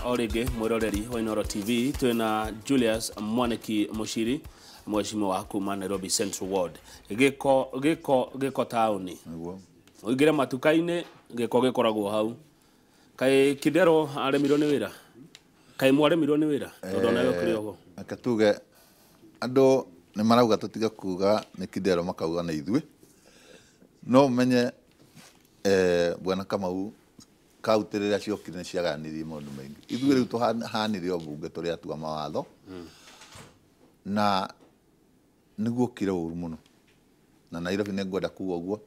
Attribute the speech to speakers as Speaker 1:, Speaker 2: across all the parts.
Speaker 1: O rĩngĩ mwĩroreri wa Inooro TV, twĩna Julius Mwaniki Muchiri, mheshimiwa wa kuma Nairobi Central Ward. Gĩko, gĩko, gĩko taũni.
Speaker 2: Nĩguo.
Speaker 1: Ũingĩre matuka-inĩ, gĩko gĩkoragwo hau. Kaĩ Kidero aremirwo nĩ wĩra? Kaĩ mwaremirwo nĩ wĩra tondũ onawe ũkĩrĩ oho?
Speaker 2: Reke tuge andũ nĩ marauga tũtige kuga nĩ Kidero, makauga nĩ ithuĩ. No ũmenye, bwana Kamau, kaunti rĩrĩa ciokire nĩ ciagayanirie maũndũ maingĩ. Ithuĩ rĩu tũhanire o bunge tũrĩ atua mawatho, na nĩguo kire ũru mũno. Na Nairobi nĩ ngwenda kuga ũguo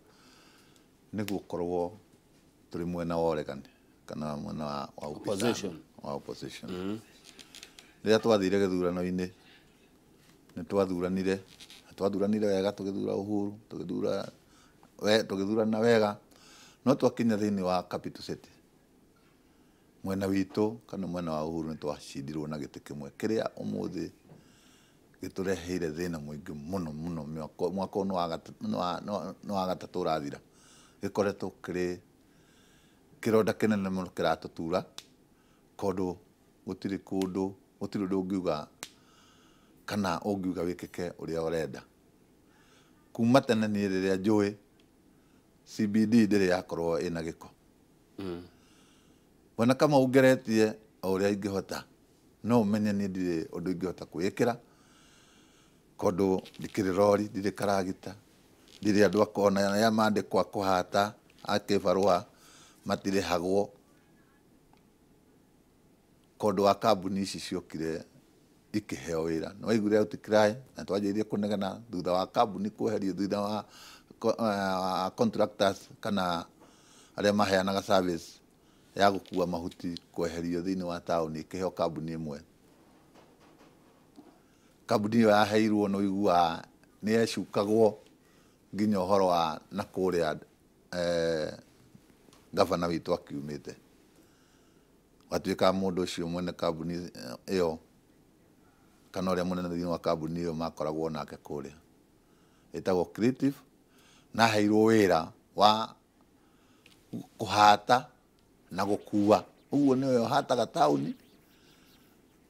Speaker 2: nĩguo korwo tũrĩ mwena wa ũregani kana mwena wa upinzani,
Speaker 1: Opposition.
Speaker 2: Wa opposition. Rĩrĩa twathire gĩthurano-inĩ nĩ twathuranire, twathuranire wega, tũgĩthura Uhuru, tũgĩthura we, tũgĩthurana wega, no twakinya thĩinĩ wa capital city mwena witũ kana mwena wa Uhuru nĩ twacindirwo na gĩtĩ kĩmwe kĩrĩa ũmũthĩ gĩtũreheire thĩna mũingĩ mũno mũno. Mwaka ũyũ nĩ wa gatatũ ũrathira, gĩkoretwo kĩrĩ kĩronda kĩnene mũno kĩratũtura, tondũ gũtirĩ kũndũ, gũtirĩ ũndũ ũngiuga kana ũngiuga wĩkĩke ũrĩa ũrenda. Kuma tene niĩ rĩrĩa njũĩ CBD ndĩrĩ yakorwo ĩna gĩko. Bwana Kamau, ngeretie o ũrĩa ingĩhota, no ũmenye niĩ ndirĩ ũndũ ingĩhota kwĩĩkĩra, tondũ ndikĩrĩ rori, ndirĩ karagita, ndirĩ andũ akona arĩa mandĩkwo a kũhata a kĩbarũa matirĩhagwo, tondũ wa kambuni ici ciokire ikĩheo wĩra. Nĩ waiguire outcry na twanjĩrĩirie kũnegena thutha wa kambuni kweherio, thutha wa contractors kana arĩa maheanaga service ya gũkua mahuti kweherio thĩinĩ wa taũni, ĩkĩheo kambuni ĩmwe. Kambuni ĩyo yaheirwo nĩ ũiguaga nĩ yecukagwo nginya ũhoro wa na kũrĩa gavana witũ akiumĩte. Gwatuĩka mũndũ ũcio mwene kambuni ĩyo kana ũrĩa mũnene thĩinĩ wa kambuni ĩyo makoragwo nake kũrĩa ĩtagwo Creative, na aheirwo wĩra wa kũhata na gũkua. Ũguo nĩwe ũhataga taũni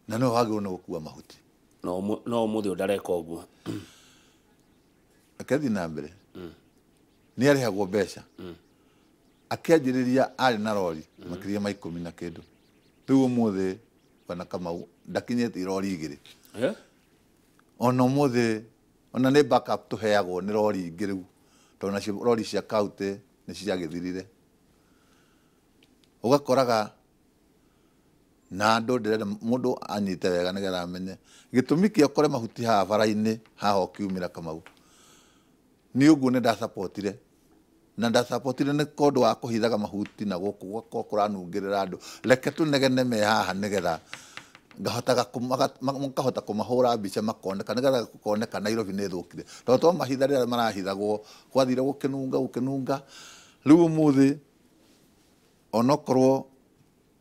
Speaker 2: na nĩwe wagĩrĩirwo nĩ gũkua mahuti.
Speaker 1: No ũmũthĩ ũyũ ndareka ũguo.
Speaker 2: Reke thiĩ na mbere. Nĩ arĩhagwo mbeca. Akĩanjĩrĩria arĩ na rori makĩria ma 10 na kĩndũ. Rĩu ũmũthĩ bwana Kamau ndakinyĩte rori 2.
Speaker 1: Eh?
Speaker 2: Ona ũmũthĩ ona nĩ backup tũheagwo nĩ rori ingĩ rĩu, tondũ nacio rori cia kaunti nĩ ciagĩthirire. Ũgakoraga na andũ ndĩrenda mũndũ anyite wega nĩgetha amenye gĩtũmi kĩa ũkore mahuti haha bara-inĩ haha ũkiumĩra Kamau. Nĩ ũguo nĩ ndasapotire, na ndasapotire nĩ tondũ wa kũhithaga mahuti na gũkũ gwakorwo kũranungĩrĩra andũ. Reke tũnegene me haha nĩgetha ngahotaga makahota kũmahũra mbica makoneka, nĩgetha gũkoneka Nairobi nĩ ĩthũkire, tondũ twamahitha rĩrĩa marahithagwo gwathire gũkĩnunga gũkĩnunga. Rĩu ũmũthĩ onokorwo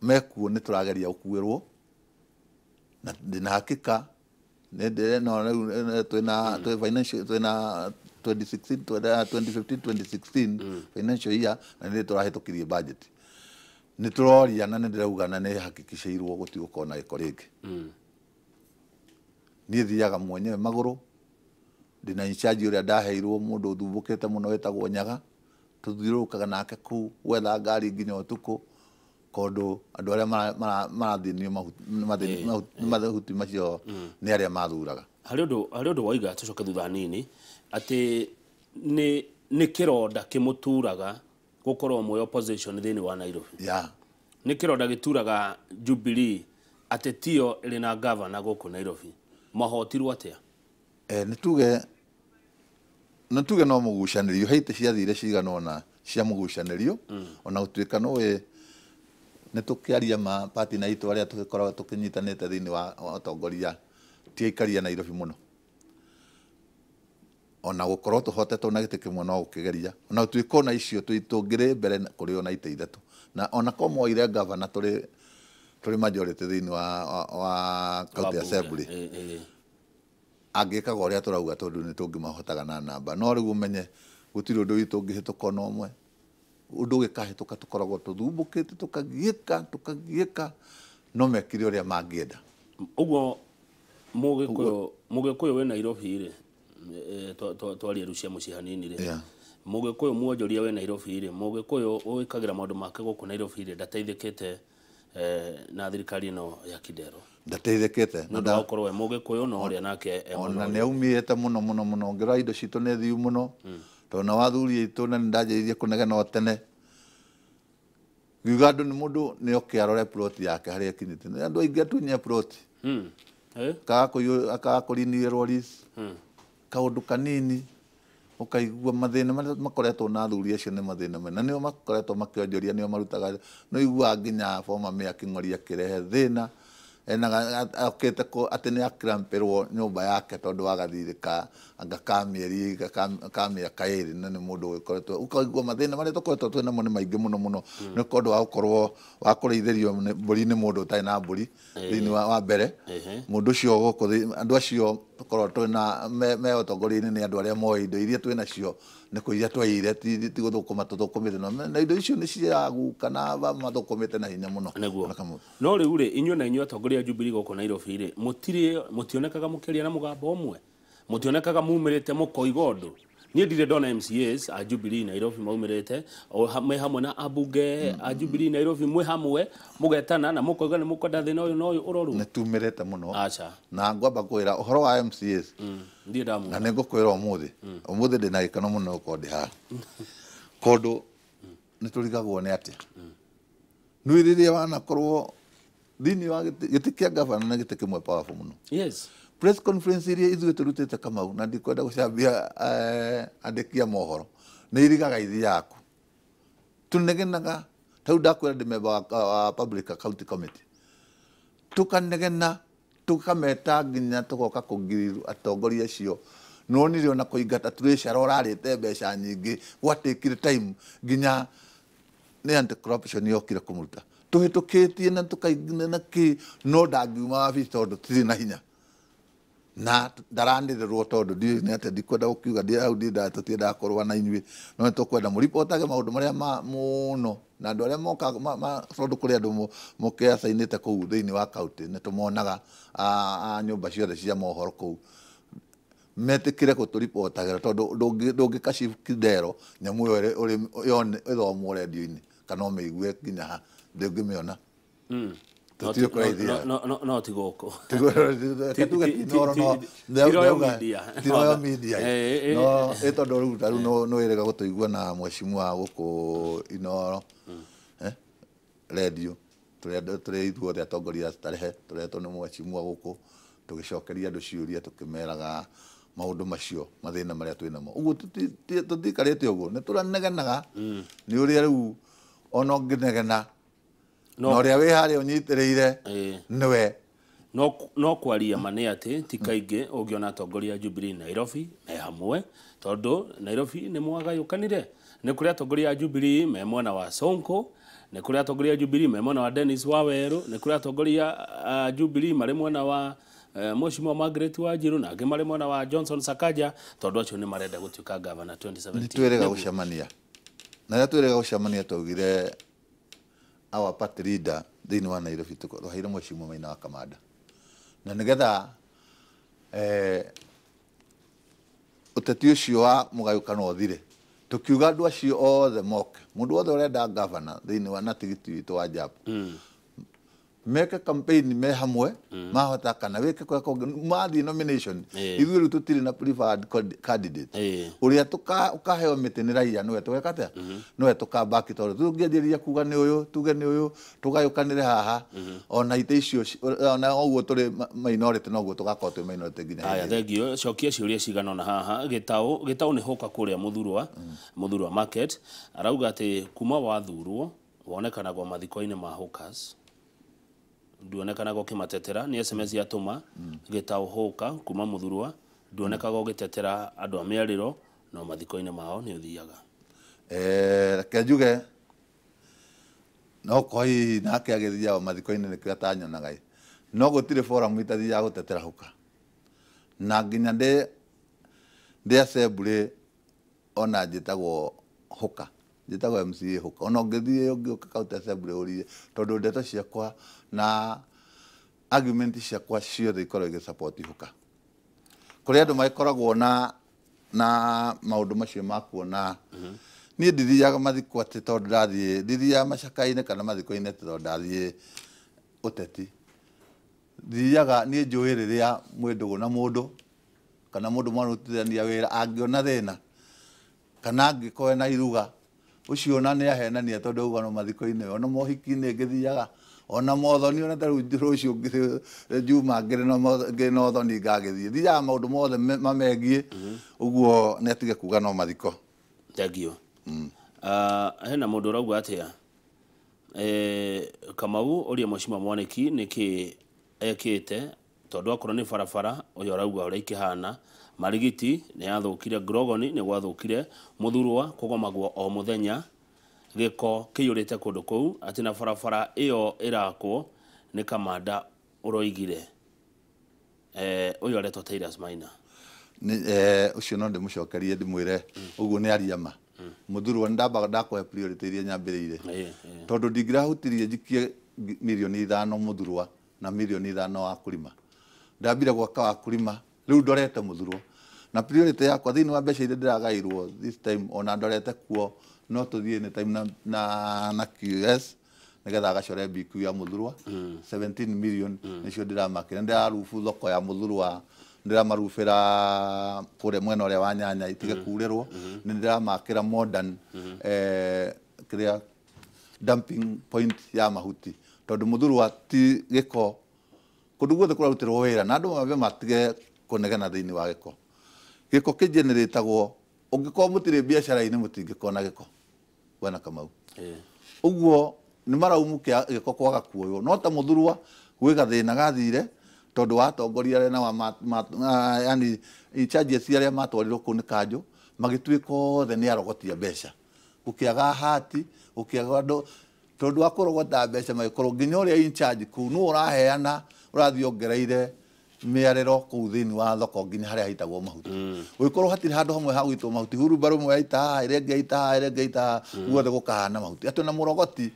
Speaker 2: mekuo nĩ tũrageria gũkuĩrwo, na ndĩna hakika nĩ ndĩrena rĩu twĩna twĩ financial twĩna 2016, 2015 2016 financial year, na nĩ tũrahĩtũkirie budget. Nĩ tũroria na nĩ ndĩrauga na nĩ hakikicĩirwo gũtigũkorwo na gĩko rĩngĩ. Niĩ thiaga mwenyewe magũrũ, ndĩna in charge ũrĩa ndaheirwo, mũndũ ũthumbũkĩte mũno wĩtagwo Nyaga, tũthiũrũrũkaga nake kũu gwetha ngari nginya ũtukũ, tondũ andũ arĩa marathĩnio nĩ mahuti macio nĩ arĩa mathuraga.
Speaker 1: Harĩ ũndũ waiga, tũcoke thutha hanini, atĩ nĩ kĩronda kĩmũturaga gũkorwo mwĩ opposition thĩinĩ wa Nairobi. Nĩ kĩronda gĩturaga Jubilee atĩ tiyo ĩrĩ na gavana gũkũ Nairobi. Mahotirwo atĩa?
Speaker 2: Nĩ tuge no mũgucanĩrio he itĩ ciathire cigana ũna cia mũgucanĩrio, ona gũtuĩka nĩũĩ nĩ tũkĩaria ma party na itũ arĩa tũgĩkoragwo tũkĩnyitanĩte thĩinĩ wa ũtongoria ti aikaria Nairobi mũno, ona gũkorwo tũhotetwo na gĩtĩ kĩmwe no gũkĩgeria, ona gũtuĩka ona icio tũngĩrĩ mbere kũrĩ ona itĩ 3, na ona korwo moire gavana tũrĩ majority thĩinĩ wa county assembly, angĩkaga ũrĩa tũrauga, tondũ nĩ tũngĩmahotaga na namba. No rĩu ũmenye gũtirĩ ũndũ witũ ũngĩhĩtũka ona ũmwe. Ũndũ ũgĩkahĩtũka tũkoragwo tũthumbũkĩte, tũkagiĩka tũkagiĩka, No mekire ũrĩa mangĩenda.
Speaker 1: Ũguo Mũgĩkũyũ wĩ Nairobi rĩ, twarie rĩu cia mũciĩ hanini rĩ, Mũgĩkũyũ mwonjoria wĩ Nairobi rĩ, Mũgĩkũyũ wĩkagĩra maũndũ make gũkũ Nairobi rĩ, ndateithĩkĩte na thirikari ĩno ya Kidero.
Speaker 2: Ndateithĩkĩte.
Speaker 1: Nĩ ũndũ wa gũkorwo e Mũgĩkũyũ na ũrĩa nake e
Speaker 2: ona nĩ aumĩte mũno mũno mũno. Ũngĩrora indo citũ nĩ thiu mũno, tondũ na wathuri aitũ na nĩndanjĩrĩirie kũnegena o tene. Ngiuga andũ nĩ mũndũ nĩ oke arore plot yake harĩa ĩkinyĩte. Andũ aingĩ atunye plot. Akaga kũrinirwo lease. Kaũndũ kanini ũkaigua mathĩna marĩa makoretwo na athuri acio nĩ mathĩna manene, na nĩo makoretwo makĩonjoria, nĩo marutaga. Nĩ ũiguaga nginya former mayor Kĩng'ori akĩrehe thĩna, enaga okĩte atĩ nĩ akirampĩrwo nyũmba yake tondũ wa gathirĩ ka anga ka mĩeri ka mĩaka ĩrĩ, na nĩ mũndũ ũgĩkoretwo ũkaigua mathĩna marĩa tũkoretwo twĩ namo nĩ maingĩ mũno mũno, nĩ ũndũ wa gũkorwo wa kũrĩithĩrio mbũri nĩ mũndũ ũtarĩ na mbũri thĩinĩ wa mbere. Mũndũ ũcio gũkũ andũ acio tũkorwo twĩna me ũtongoria-inĩ nĩ andũ arĩa moĩ indo iria twĩ nacio nĩ kũiya twaire, ti gũthũkũma tũthũkũmĩte, na indo icio nĩ cia guka na mathũkũmĩte na hinya mũno.
Speaker 1: No rĩu rĩ, inyuĩ na inyuĩ atongoria a Jubilee gũkũ Nairobi rĩ, mũtionekaga mũkĩaria na mũgambo ũmwe, mũtionekaga mumĩrĩte mũkoiga ũndũ. Niĩ ndirĩ ndona MCAs a Jubilee Nairobi maumĩrĩte me hamwe na ambunge a Jubilee Nairobi mwĩ hamwe mũgetana na mũkoiga nĩ mũkwenda thĩna ũyũ na ũyũ ũrorwo.
Speaker 2: Nĩ tumĩrĩte mũno.
Speaker 1: Aca.
Speaker 2: Na ngwamba kwĩra ũhoro wa MCAs.
Speaker 1: Ndirĩ ndamwĩra.
Speaker 2: Na nĩ ngũkwĩra ũmũthĩ. Ũmũthĩ ndĩna gĩkeno mũno gũkorwo ndĩ haha. Kondũ nĩ tũrigagwo nĩ atĩa. Nĩ rĩrĩa wanakorwo thĩinĩ wa gĩtĩ kĩa gavana na gĩtĩ kĩmwe powerful mũno.
Speaker 1: Yes.
Speaker 2: Press conference iria ithuĩ tũrutĩte Kamau, na ndikwenda gũcambia andĩki a mohoro, nĩ irigaga ithiaga kũ. Tũnegenaga, ta rĩu ndakwĩra ndĩ member wa Public Account Committee. Tũkanegena, tũkameta nginya tũgoka kũngiriru atongoria acio. Nĩwonire ona kũingata treasurer ũrarĩte mbeca nyingĩ, gwatĩkire time nginya nĩ anti-corruption yokire kũmũruta. Tũhĩtũkĩtie na tũkaingina na kĩ, no ndangiuma wabici tondũ tirĩ na hinya. Na ndaranĩrĩrwo tondũ ndiũĩ nĩ atĩa, ndikwenda gũkiuga ndĩ hau tũtiendaga kũrũa na inyuĩ, no nĩ tũkwenda mũripotage maũndũ marĩa mũno na andũ arĩa mokaga tondũ kũrĩ andũ mũkĩacainĩte kũu thĩinĩ wa county, nĩ tũmonaga a nyũmba ciothe cia mohoro kũu metĩkĩre gũtũripotagĩra tondũ ndũngĩkashifu Kidero nyamũ ĩyo ĩthomwo redio-inĩ kana ũmĩigue nginya ha, ndũngĩmĩona.
Speaker 1: No ti gũkũ.
Speaker 2: Ti Royal Media. No ĩ tondũ rĩu ta rĩu nĩ wĩrĩga gũtũigua na mheshimiwa gũkũ Inooro redio tũrĩ ithuothe atongoria Starehe tũretwo nĩ mheshimiwa gũkũ tũgĩcokeria andũ ciũria tũkĩmeraga maũndũ macio mathĩna marĩa twĩ namo. Ũguo tũtiikarĩte ũguo, nĩ tũranegenaga nĩ ũrĩa rĩu ona ũngĩnegena no ũrĩa wĩ harĩa ũnyitĩrĩire nĩwe.
Speaker 1: No kwaria ma nĩ atĩ ti kaingĩ ũngĩona atongoria a Jubilee Nairobi me hamwe, tondũ Nairobi nĩ mwagayũkanire. Nĩ kũrĩ atongoria a Jubilee me mwena wa Sonko, nĩ kũrĩ atongoria a Jubilee me mwena wa Dennis Waweru, nĩ kũrĩ atongoria a Jubilee marĩ mwena wa Mheshimiwa Margaret Wanjiru, na angĩ marĩ mwena wa Johnson Sakaja, tondũ acio nĩ marenda gũtuĩka gavana 2017.
Speaker 2: Nĩ twĩrĩga gũcemania. Na rĩrĩa twĩrĩga gũcemania twaugire our party leader thĩinĩ wa Nairobi twaheire Mheshimiwa Maina wa Kamanda, na nĩgetha ũteti ũcio wa mũgayũkano ũthire, tũkiuga andũ acio othe moke, mũndũ wothe ũrenda gavana thĩinĩ wa na tigiti witũ wa Jab, meke campaign me hamwe, mahota kana wĩke kũrĩa kũngĩ mathiĩ nomination. Ithuĩ rĩu tũtirĩ na preferred candidate ũrĩa ũkaheo mĩtĩ nĩ raia nĩwe tũgeka atĩa, nĩwe tũkambaki, tondũ tũngĩanjĩrĩria kuga nĩ ũyũ tuge nĩ ũyũ tũgayũkanĩre haha, ona itĩ icio ona ũguo tũrĩ minority noguo tũgakorwo twĩ minority nginya.
Speaker 1: Haya, thengio. Cokia ciũria cigana ũna haha. Gĩtaũ nĩ hũka kũrĩa Mũthurwa market arauga atĩ kuma wathurwo wonekanagwo mathiko-inĩ ma hawkers, nduonekanaga ũkĩmatetera. Nĩ SMS yatũma Gĩtaũ hũka kuma Mũthurwa, nduonekaga ũgĩtetera andũ a mĩarĩro, no mathiko-inĩ mao nĩ ũthiaga.
Speaker 2: Reke njuge no korwo hihi nake agĩthiaga mathiko-inĩ nĩkĩo atanyonaga ĩ, no gũtirĩ forum itathiaga gũtetera hũka, na nginya ndĩ assembly ona njĩtagwo hũka, njĩtagwo MCA hũka, ona ũngĩthiĩ ũngĩũka county assembly ũrie, tondũ ndeto ciakwa na Argument ciakwa ciothe ikoragwo igĩsupport huka. Kũrĩ andũ magĩkoragwo na maũndũ macio ma kuona. Niĩ ndithiaga mathiko atĩ tondũ ndathiĩ, ndithiaga macaka-inĩ kana mathiko-inĩ atĩ tondũ ndathiĩ ũteti. Thiaga niĩ njũĩ rĩrĩa mwĩ ndũgũ na mũndũ kana mũndũ mwarutithania wĩra angĩona thĩna kana angĩkorwo na iruga ũcio ona nĩ ahenania tondũ auga no mathiko-inĩ ona mohiki-inĩ ngĩthiaga ona mothoni ona ta rĩu rũciũ Juma ngĩrĩ na ũthoni ngagĩthiĩ. Thiaga maũndũ mothe mamegiĩ ũguo nĩ atige kuga no mathiko.
Speaker 1: Thank you. Hena mũndũ ũrauga atĩa Kamau ũrĩa Mheshimiwa Mwaniki nĩkĩ ekĩte tondũ akorwo nĩ barabara ũyũ arauga ũrĩa ikĩhana Marigiti nĩ yathũkire, Grogoni nĩ gwathũkire, Muthurwa kũgomagwo o mũthenya, gĩko kĩiyũrĩte kũndũ kũu, atĩ na barabara ĩyo ĩrakwo nĩ kamanda ũroigire. Ũyũ aretwo Titus Maina.
Speaker 2: Ũcio no ndĩmũcokerie ndĩmwĩre ũguo nĩ aria ma. Muthurwa ndambaga ndakũhe priority iria nyambĩrĩire tondũ ndingĩrahutirie njikie milioni 5 Muthurwa na milioni 5 wa Kulima. Ndambire gwaka wa Kulima rĩu ndorete Muthurwa na priority yakwa thĩinĩ wa mbeca iria ndĩragairwo this time ona ndorete kuo no tũthiĩ nĩ time na QS nĩgetha agacore BQ ya Muthurwa 17 million nĩcio ndĩramakĩra. Ndĩrarubu thoko ya Muthurwa, ndĩramarubĩra kũrĩa mwena ũrĩa wa nyanya itige kurĩrwo, nĩ ndĩramakĩra modern kĩrĩa dumping point ya mahuti tondũ Muthurwa ti gĩko kũndũ guothe kũrarutĩrwo wĩra na andũ mambe matige kũnegena thĩinĩ wa gĩko. Gĩko kĩgeneratagwo ũngĩkorwo mũtirĩ biacara-inĩ mũtingĩkorwo na gĩko bwana Kamau. Ũguo nĩ maraumu gĩko kwaga kuoywo no ta Muthurwa gwĩ gathĩna gathire tondũ wa atongoria arĩa na yani charges arĩa matwarirwo kũu nĩ kanjũ magĩtuĩka othe nĩ arogotia mbeca, gũkĩaga hati, gũkĩaga andũ tondũ wa kũrogota mbeca magĩkorwo nginya ũrĩa in charge kũu nũ ũraheana ũrathiĩ ongereire mĩarĩro kũu thĩinĩ wa thoko nginya harĩa haitagwo mahuti. Gũgĩkorwo hatirĩ handũ hamwe ha gũitwo mahuti, hurumbarũ ĩmwe yaita haha, ĩrĩa ĩngĩ yaita haha, ĩrĩa ĩngĩ yaita haha, guothe gũkahana mahuti. Atĩ ona mũrogoti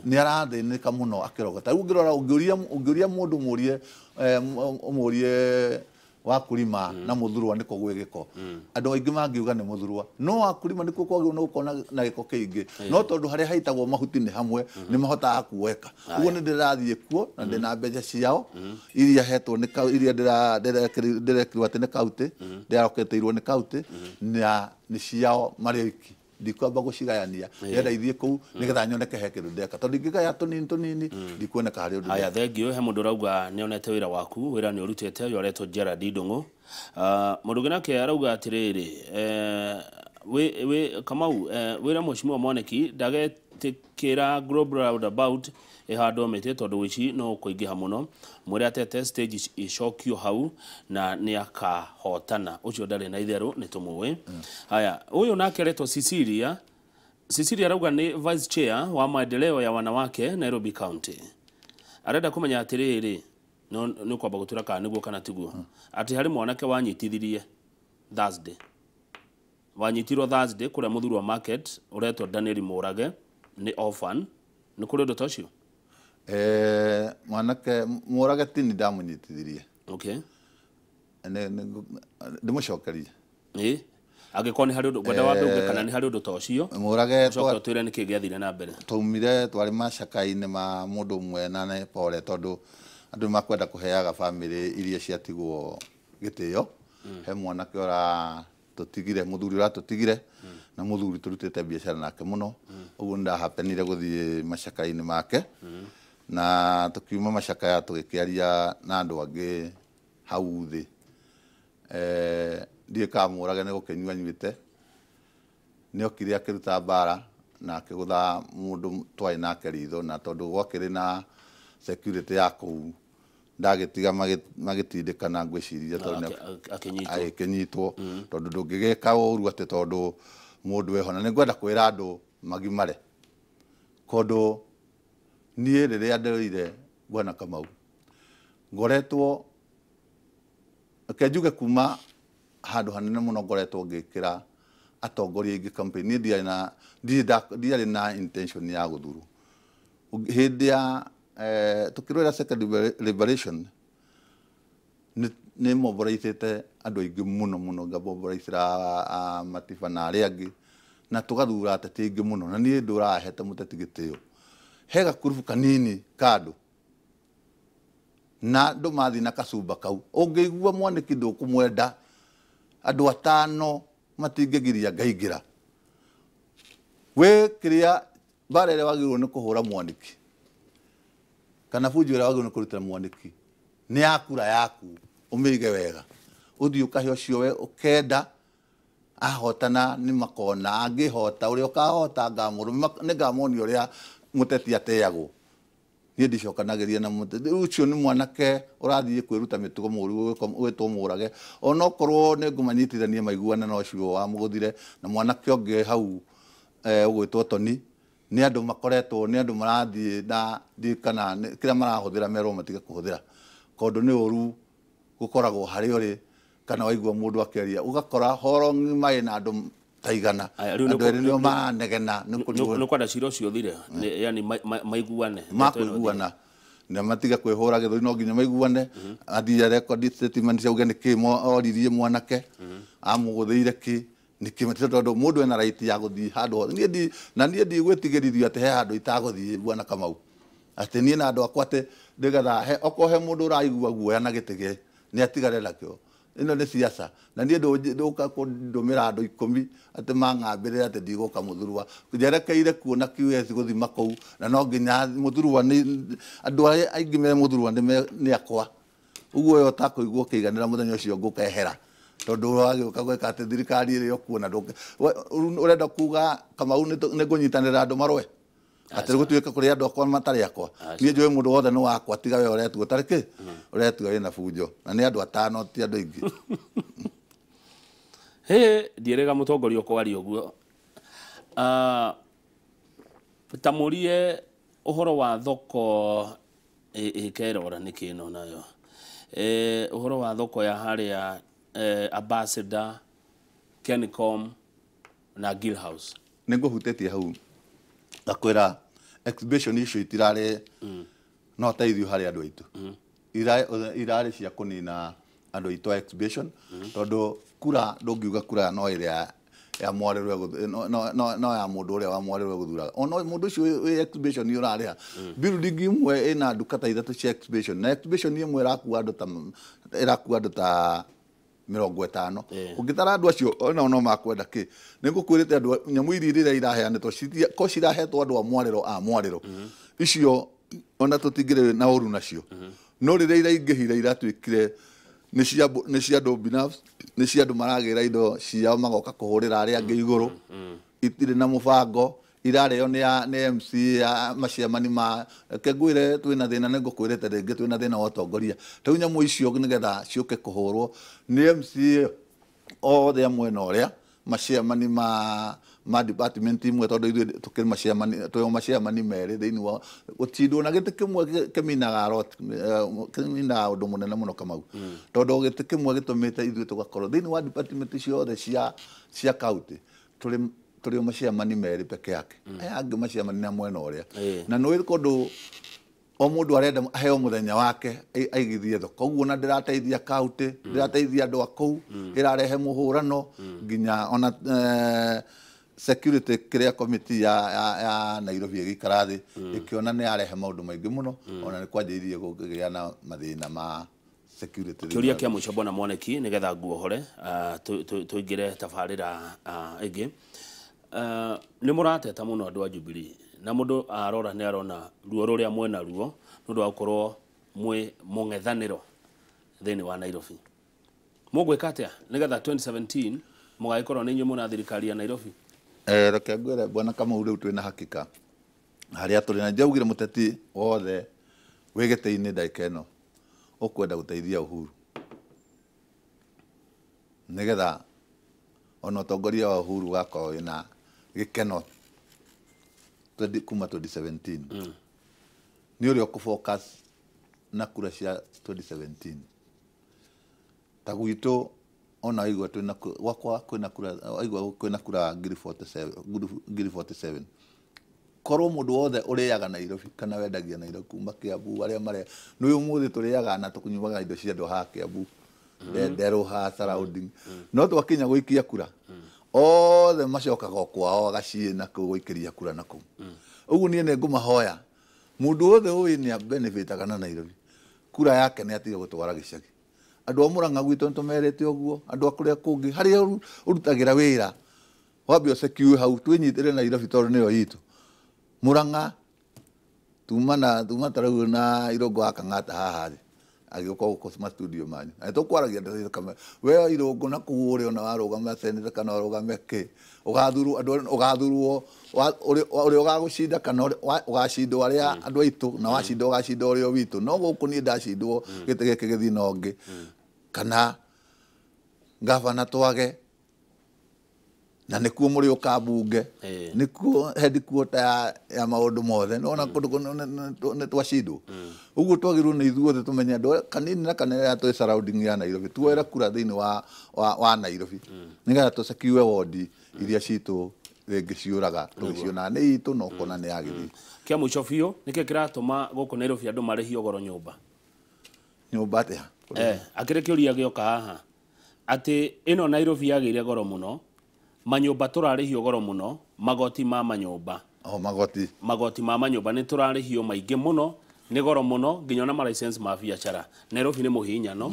Speaker 2: nĩ arathĩnĩka mũno akĩrogota. Rĩu ũngĩrora ũngĩũria mũndũ ũmũrie wa Kulima na Muthurwa nĩkũ gwĩ gĩko, andũ aingĩ mangiuga nĩ Muthurwa, no wa Kulima nĩkuo kwagĩrĩirwo nĩ gũkorwo na gĩko kĩingĩ, no tondũ harĩa haitagwo mahuti nĩ hamwe nĩ mahotaga kuoeka. Ũguo nĩ ndĩrathiĩ kuo na ndĩna mbeca ciao iria hetwo nĩ iria ndĩrekĩrwo atĩ nĩ kaunti, ndĩraroketeirwo nĩ kaunti na nĩ ciao marĩ oiki. Ndikwamba gũcigayania ndĩrenda ithiĩ kũu nĩgetha nyoneke he kĩndũ ndeka tondũ ingĩgaya tũnini tũnini ndikuoneka harĩ ũndũ.
Speaker 1: Haya, thank you. He mũndũ ũrauga nĩonete wĩra waku, wĩra nĩ ũrutĩte, ũyũ aretwo Gerald Ndung'u. Mũndũ ũngĩ nake arauga atĩrĩrĩ, Kamau, wĩra Mheshimiwa Mwaniki ndagetĩkĩra Global Roundabout ĩhandwo mĩtĩ tondũ ũici no kũingĩha mũno, mwĩre atete stage icokio hau na nĩ akahotana. Ũcio ndarĩ na itherũ nĩ tũmũĩ. Haya, ũyũ nake aretwo Cecilia. Cecilia arauga nĩ vice chair wa maendeleo ya wanawake Nairobi County. Arenda kũmenya atĩrĩrĩ, no nĩ kwamba gũtwĩra kana nĩguo kana tiguo, atĩ harĩ mwanake wanyitithirie Thursday, wanyitirwo Thursday kũrĩa Muthurwa Market ũretwo Daniel Mũrage, nĩ orphan. Nĩ kũrĩ ũndũ ta ũcio?
Speaker 2: Mwanake Mũrage ti nĩ ndamũnyitithirie.
Speaker 1: Okay.
Speaker 2: Ndĩmũcokerie.
Speaker 1: Angĩkorwo nĩ harĩ ũndũ ngwenda wambe uge kana nĩ harĩ ũndũ ta ũcio.
Speaker 2: Mũrage
Speaker 1: ũcoke ũtwĩre nĩkĩ gĩathire na mbere.
Speaker 2: Twaumire twarĩ macaka-inĩ ma mũndũ ũmwe na nĩ pore tondũ andũ makwenda kũheaga bamĩrĩ iria ciatigwo gĩtĩo. He mwanake ũratũtigire, mũthuri ũratũtigire na mũthuri tũrutĩte biacara nake mũno. Ũguo nĩndahapenire gũthiĩ macaka-inĩ make na tũkiuma macakaya tũgĩkĩaria na andũ angĩ hau thĩ. Ndiũĩ kana Mũrage nĩ gũkĩnyua anyuĩte, nĩ okire akĩruta mbara na akĩgũtha mũndũ twarĩ nake ritho, na tondũ gwakĩrĩ na security ya kũu ndagĩtiga magĩtindĩkana ngwĩciria tondũ agĩkĩnyitwo tondũ ndũngĩgĩka ũru atĩ tondũ mũndũ eho. Na nĩngwenda kwĩra andũ magimare kũndũ niĩ rĩrĩa ndĩroire Bwana Kamau ngoretwo reke njuge kuma handũ hanene mũno ngoretwo ngĩkĩra atongoria aingĩ campaign. Niĩ ndiarĩ na intention ya gũthurwo hĩndĩ ya tukirwira second liberation ni moboraithite andu aingi muno muno ngamoboraithira matiba na aria angi na tugathura ateti aingi muno na nie ndurahete muteti gitio he gakurubu kanini ka andu na andu mathi na kacumba kau ungiigua Mwaniki ndukumwenda andu atano matingigiria ngaingira we kiria mbara ĩrĩa wagĩrĩirwo nĩ kũhũra Mwaniki kana bunjo ĩrĩa wagĩrĩirwo nĩ kũrutĩra Mwaniki nĩ ya kura yaku ũmĩige wega ũthiĩ ũkahe ũcio we ũkenda ahotana nĩ makona angĩhota ũrĩa ũkahota nĩ ngamuonia ũrĩa mũteti ateagwo niĩ ndicokanagĩria na mũteti ũcio nĩ mwanake ũrathiĩ kwĩruta mĩtugo mũru gwĩtwo mũrage onokorwo nĩ ngũmanyitithania maiguane na ũcio wamũgũthire na mwanake ũngĩ hau ũgwĩtwo Toni nĩ andũ makoretwo nĩ andũ marathiĩ na ndiũĩ kana kĩrĩa marahũthĩra merwo matige kũhũthĩra tondũ nĩ ũru gũkoragwo harĩa ũrĩ kana waigua mũndũ akĩaria ũgakora horo ng'ima ĩna andũ ta igana andũ erĩ nĩo maranegena
Speaker 1: nĩ kwenda cira ũcio ũthire yani maiguane
Speaker 2: makũiguana na matige kwĩhũra gĩthũri no nginya maiguane athiĩ record statement cia uge nĩkĩ oririe mwanake amũgũthĩire kĩ nĩkĩ tondũ mũndũ ena right ya gũthiĩ handũ hothe niĩ na niĩ ndigwĩtigĩrithio atĩ he handũ itagũthiĩ bwana Kamau atĩ niĩ na andũ akwa atĩ nĩgetha okorwo he mũndũ ũraigua guoya na gĩtĩ gĩ nĩ atigare nakĩo ĩno nĩ siasa na niĩ ndũka kũndũmĩra andũ 10 atĩ mang'ambĩrĩre atĩ ndigũka Mũthurwa njerekeire kuona QS gũthima kũu na no nginya Mũthurwa nĩ andũ arĩa aingĩ me Mũthurwa nĩ akwa ũguo we ũtakũigua ũkĩiganĩra mũthenya ũcio ngũkehera tondũ wagĩũka gwĩka atĩ thirikari ĩrĩa ũkuona ũrenda kuga Kamau nĩ ngũnyitanĩra andũ marũe atĩ gũtuĩka kũrĩ andũ akwa matarĩ akwa niĩ njũĩ mũndũ wothe nĩ wakwa tiga we ũretua ũtarĩ kĩ ũretua wĩna bunjo na nĩ andũ atano ti andũ aingĩ
Speaker 1: hĩ ndiĩrĩga mũtongoria ũkwaria ũguo ta mũrie ũhoro wa thoko ĩkerora nĩkĩ ĩno nayo ũhoro wa thoko ya harĩa Ambassador Kencom na Gill House
Speaker 2: nĩ ngũhutĩtie hau ngakwĩra exhibition icio itirarĩ no teithio harĩ andũ aitũ irarĩ cia kũnina andũ aitũ a exhibition tondũ kura ndũngiuga kura no ĩrĩa ya mwarĩrwo no ya mũndũ ũrĩa wa mwarĩrwo gũthuraga ona mũndũ ũcio wĩ exhibition ũrarĩha building ĩmwe ĩna nduka ta ithatũ cia exhibition na exhibition ĩmwe ĩrakua andũ ta 50 ũngĩtara andũ acio ona no makwenda kĩ nĩ ngũkwĩrĩte andũ nyamũ iria rĩrĩa iraheanĩtwo ko cirahetwo andũ a mwarĩro icio ona tũtingĩrĩ na ũru nacio no rĩrĩa iraingĩhire iratuĩkire nĩ cia andũ binafsi nĩ cia andũ maragĩra indo ciao magoka kũhũrĩra arĩa angĩ igũrũ itirĩ na mũbango irarĩo nĩ MC ya maciamani ma reke ngwĩre twĩna thĩna nĩ ngũkwĩrĩte rĩngĩ twĩna thĩna wa ũtongoria rĩu nyamũ icio nĩgetha ciũke kũhũrwo nĩ MC othe a mwena ũrĩa maciamani ma department imwe tondũ ithuĩ tũkĩrĩ maciamani twĩ maciamani merĩ thĩinĩ wa gũtindwo na gĩtĩ kĩmwe kĩminaga lot kĩminaga ũndũ mũnene mũno Kamau tondũ gĩtĩ kĩmwe gĩtũmĩte ithuĩ tũgakorwo thĩinĩ wa department ciothe cia county tũrĩ tũrĩ maciamani merĩ peke yake aya angĩ maciamani na mwena ũrĩa na nĩ kũndũ o mũndũ arenda aheo mũthenya wake aigithie thoko ũguo na ndĩrateithia county ndĩrateithia andũ a kũu ĩrarehe mũhũrano nginya ona security kĩrĩa committee ya Nairobi ĩgĩikara thĩ ĩkĩona nĩ yarehe maũndũ maingĩ mũno ona nĩ kwanjĩrĩirie kũgĩa na mathĩna ma security
Speaker 1: kĩũria kĩa mũico bwana Mwaniki nĩgetha nguohore tũingĩre tabarĩra ĩngĩ nĩ mũrateta mũno andũ a Jubilee na mũndũ arora nĩ arona ruo rũrĩa mwena ruo nĩ ũndũ wa gũkorwo mwĩ mũng'ethanĩro thĩinĩ wa Nairobi mũgwĩka atĩa nĩgetha 2017 mũgagĩkorwo nĩ inyuĩ mũna thirikari ya Nairobi
Speaker 2: reke ngwĩre bwana Kamau rĩu twĩna hakika harĩa tũrĩ na njaugire mũteti wothe wĩ gĩtĩ-inĩ ndagĩka ĩno ũkwenda gũteithia Uhuru nĩgetha ona ũtongoria wa Uhuru ũgakorwo wĩna gĩkeno kuma 2017 nĩ ũrĩa ũkũfocus na kura cia 2017 ta gwitũ ona waigua twĩna gwakwa kwĩna kura waigua kwĩna kura 47 ngiri 47 Korwo mũndũ wothe ũrĩaga Nairobi kana wendagia Nairobi kuma Kiambu arĩa marĩa nĩ ũmũthĩ tũrĩaga na tũkũnyuaga indo cia andũ haha Kiambu ndenderũ haha surrounding no twakinya gũikia kura othe macokaga o kwao agaciĩ na kũu gũikĩria kura na kũu. Ũguo niĩ nĩ ngũmahoya mũndũ wothe ũĩ nĩ benefitaga na Nairobi kura yake nĩ atige gũtwara gĩcagi. Andũ a Murang'a gwitũ nĩ tũmerĩte ũguo, andũ a kũrĩa kũngĩ harĩa ũrutagĩra wĩra wambe ũcekue hau twĩnyitĩre Nairobi tondũ nĩyo itũ. Murang'a tuma ta rĩu na Irũngũ wa Kang'ata haha rĩ agĩũka gũkũ ma studio manyu na tũkwaragia ndeto kama we Irũngũ na kũu ũrĩ ona warũgama seneta kana ũrũgame kĩ ũgathurwo andũ ũgathurwo ũrĩa ũgagũcinda kana ũgacindwo arĩa andũ aitũ na wacinda ũgacinda ũrĩa witũ no gũkũ niĩ ndacindwo gĩtĩ gĩkĩ gĩthiĩ na ũngĩ kana gavana twage na nĩkuo mũrĩũka mbunge nĩkuo headquarter ya maũndũ mothe nĩwona kũndũ nĩ twacindwo. Ũguo twagĩrĩirwo nĩ ithuothe tũmenye andũ kanini na kanene arĩa twĩ surrounding ya Nairobi tuoere kura thĩinĩ wa Nairobi nĩgetha tũsekiue wondi iria citũ rĩngĩ ciũraga tũgĩcionaga nĩ itũ na ũkona nĩ ya gĩthiĩ.
Speaker 1: Kĩa mũico biũ nĩkĩ kĩratũma gũkũ Nairobi andũ marĩhio goro nyũmba?
Speaker 2: Nyũmba atĩa?
Speaker 1: Akĩrĩ kĩũria gĩoka haha atĩ ĩno Nairobi yagĩire goro mũno, manyũmba tũrarĩhio goro mũno, magoti ma manyũmba.
Speaker 2: Oh, magoti.
Speaker 1: Magoti ma manyũmba nĩ tũrarĩhio maingĩ mũno, nĩ goro mũno nginya ona ma license ma biacara. Nairobi nĩ mũhinyano,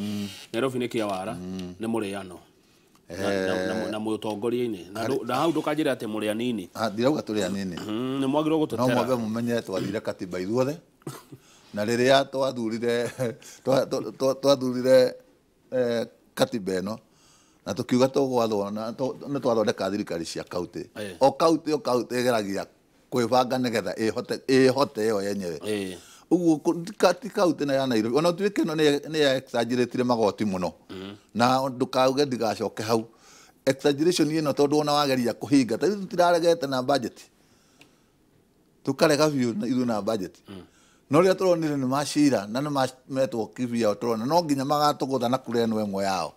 Speaker 1: Nairobi nĩ kĩawara, nĩ mũrĩano. Na mũtongoria-inĩ. Na hau ndũkanjĩre atĩ mũrĩ anini.
Speaker 2: Ndirauga tũrĩ anini.
Speaker 1: Nĩ mwagĩrĩirwo gũtũtera.
Speaker 2: No mwambe mũmenye twathire katiba ithuothe. Na rĩrĩa twathurire katiba ĩno na tukiuga tũgwathwo na nĩ twathondeka thirikari cia kaunti. O kaunti o kaunti ĩgeragia kwĩbanga nĩgetha ĩhote ĩyo yenyewe. Ũguo ti kaunti na ya Nairobi ona tuĩke ĩno nĩ ya exaggerate magoti mũno na ndũkauge ndigacoke hau exaggeration ĩno tondũ ona wageria kũhinga ta ithuĩ tũtiraregete na budget tũkarega biũ ithuĩ na budget no rĩrĩa tũronire nĩ macira na nĩ metwo kibiao tũrona no nginya magatũgũtha na kura ĩno ĩmwe yao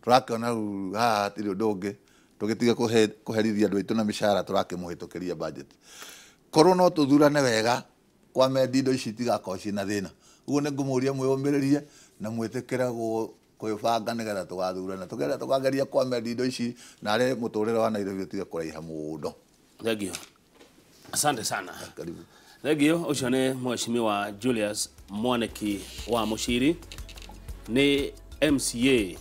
Speaker 2: tũrakĩona rĩu haha hatirĩ ũndũ ũngĩ tũgĩtige kũherithia andũ aitũ na mĩcara tũrakĩmũhĩtũkĩria budget. Korwo no tũthurane wega kwa mendi indo ici itigakorwo ciĩna thĩna. Ũguo nĩ ngũmũria mwĩyũmĩrĩrie na mwĩtĩkĩre kwĩbanga nĩgetha tũgathurana tũgeria tũkageria kwa mendi indo ici na arĩ mũtũrĩre wa Nairobi ũtige kũraiha mũno.
Speaker 1: Thank you. Asante sana.
Speaker 2: Karibu.
Speaker 1: Thank you. Ũcio nĩ Mheshimiwa Julius Mwaniki wa Muchiri nĩ MCA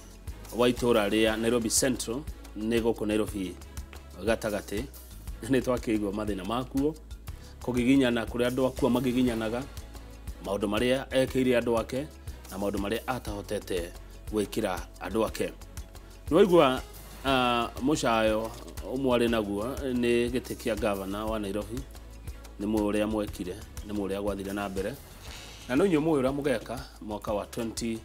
Speaker 1: wa itũra rĩa Nairobi Central nĩ gũkũ Nairobi gatagatĩ. Nĩ twakĩigua mathĩna makuo kũgiginyana kũrĩa andũ akuo magiginyanaga maũndũ marĩa ekĩire andũ ake na maũndũ marĩa atahotete gwĩkĩra andũ ake. Nĩwaigua mũcayo ũmwe arĩ naguo nĩ gĩtĩ kĩa gavana wa Nairobi nĩ mũĩ ũrĩa mwekire nĩ mũĩ ũrĩa gwathire na mbere na no inyuĩ mũĩ ũrĩa mũgeka mwaka wa 2017.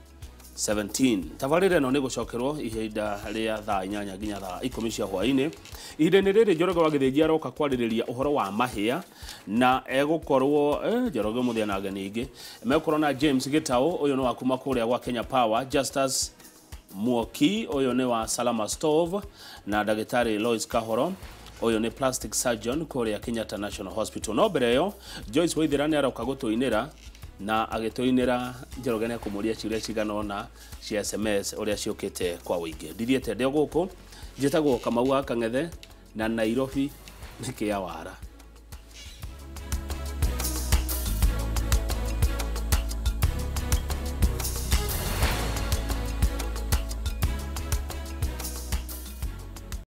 Speaker 1: Tabarĩra ĩno nĩ gũcokerwo ihinda rĩa thaa 8 nginya thaa 10 cia hwaĩ-inĩ. Ihinda-inĩ rĩrĩ Njoroge wa Gĩthĩnji aroka kwarĩrĩria ũhoro wa mahĩa na egũkorwo Njoroge ũmũthĩ na ageni aingĩ megũkorwo na James Gĩtaũ ũyũ nĩ wa kuma kũrĩa gwa Kenya Power, Justus Muoki ũyũ nĩ wa Salama Stove na ndagĩtarĩ Lois Kahoro ũyũ nĩ plastic surgeon kũrĩa Kenyatta National Hospital. No mbere ĩyo Joyce Waithera nĩ aroka gũtũinĩra na agĩtũinĩra Njoroge nĩ akũmũria ciũria cigana ũna cia SMS ũrĩa ciũkĩte kwa ũingĩ. Ndithiĩte ndĩ o gũkũ, njĩtagwo Kamau wa Kang'ethe na Nairobi nĩ kĩawara.